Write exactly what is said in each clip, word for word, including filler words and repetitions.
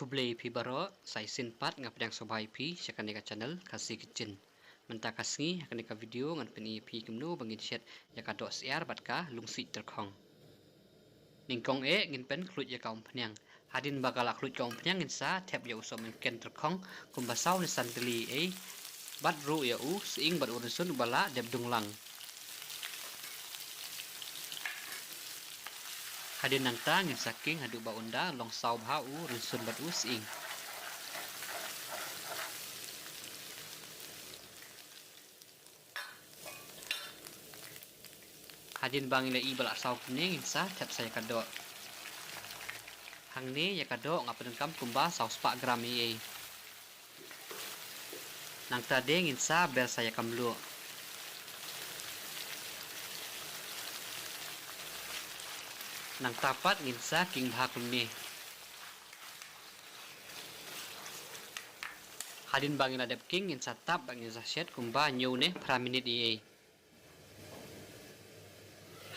Khublei ïa phi baroh, sa shisien pat nga pdiang sngewbha ïa phi sha kane ka channel Khasi Kitchen. Mynta ka sngi ha kane ka video ngan pyni ïa phi kumno ba ngin shet ïa ka doh syiar bad ka lungsiej tyrkhong. Nyngkong eh ngin pynkhluit ïa ka umphniang. Hadien ba ka la khluit ka umphniang ngin sa thep ïa u sohmynken tyrkhong kumba saw ne san tylli ei. Bad ruh ïa u sying bad u rynsun uba la dep dung lang. Hadien nangta ngin sa king haduh ba un da long saw bha u rynsun bad u sying. Hadien ba ngi la ïohi ba la saw kumne ngin sa thep sa ïa ka doh. Hangne ïa ka doh nga pyndonkam kumba saw spah gram ei ei. Nangta de ngin sa ber sa ïa ka mluh. Nangta pat ngin sa king bha kumne. Hadien ba ngi la dep king ngin sa tap bad ngin sa shet kumba hynñiew ne phra minit ei ei.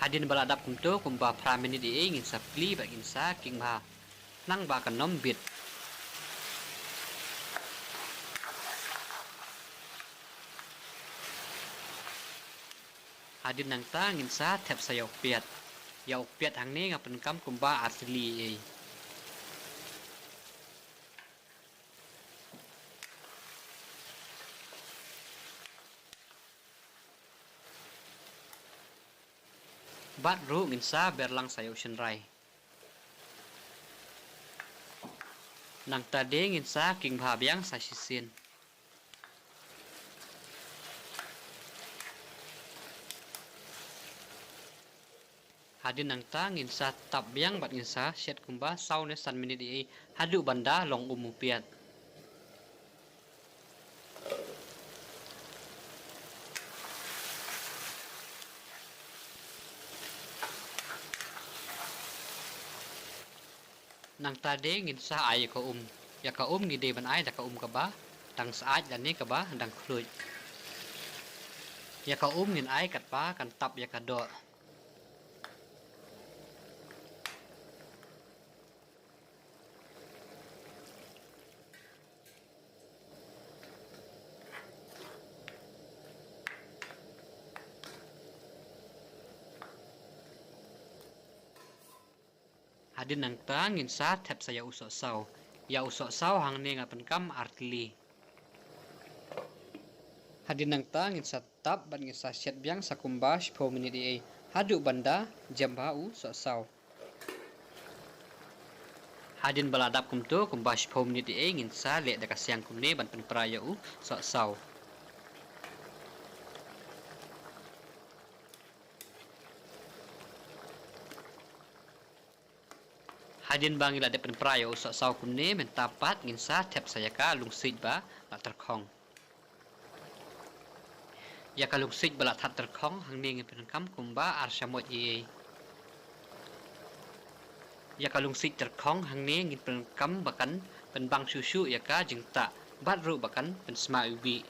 Hadien ba la dap kumto kumba phra minit ei ei ngin sa plie bad ngin sa king bha. Nang ba kan ym bit. Hadien nangta ngin sa thep sa ïa u piat. Ïa u piat hangne nga pyndonkam kumba ar tylli ei ei. Bad ruh ngin sa ber lang sa ïa u shynrai. Nangta de ngin sa king bha biang sa shisien. Hadien nangta ngin sa tap biang bad ngin sa shet kumba saw ne san minit ei ei haduh ban da long um u piat. Nangta de ngin sa ai ïa ka um. Ïa ka um ngi dei ban ai da ka um kaba dang syaid lane kaba dang khluit. Ïa ka um ngin ai katba kan tap ïa ka doh. Hadien nangta ngin sa thep sa ïa u sohsaw. Ïa u sohsaw hangne nga pyndonkam ar tylli. Hadien nangta ngin sa tap bad ngin sa shet biang sa kumba shiphew minit ei ei haduh ban da jem bha u sohsaw. Hadien ba la dap kumto kumba shiphew minit ei ei ngin sa leh da ka siang kumne ban pynpra ïa u sohsaw. Hadien ba ngi la dep pynpra ïa u sohsaw kumne mynta pat ngin sa thep sa ïa ka lungsiej ba la tyrkhong. Ïa ka lungsiej ba la that tyrkhong hangne ngin pyndonkam kumba ar shamoit ei ei. Ïa ka lungsiej tyrkhong hangne ngin pyndonkam ba kan pynbang shuh shuh ïa ka jingtah bad ruh ba kan pynsma iwbih.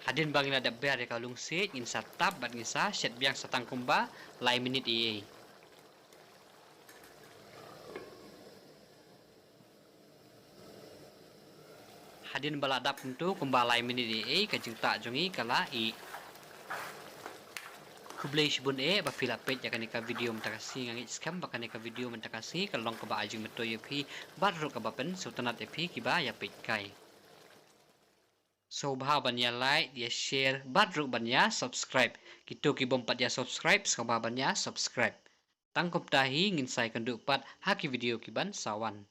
Hadien ba ngi la dep ber ïa ka lungsiej ngin sa tap bad ngin sa shet biang sa tang kumba lai minit ei ei. Hadien ba la dap kumto kumba lai minit ei ei ka jingtah jong ngi ka la ih. Khublei shibun eh ba phi la peit ïa kane ka video mynta ka sngi, nga ngeit skhem ba kane ka video mynta ka sngi ka long kaba ai jingmyntoi ïa phi bad ruh kaba pynsngewtynnat ïa phi kiba ïa peit kai. Sngewbha ban ïa like, ïa share bad ruh ban ïa subscribe. Kito ki bym pat ïa subscribe sngewbha ban ïa subscribe. Tang kumta hi ngin sa ïakynduh pat ha ki video ki ban sa wan.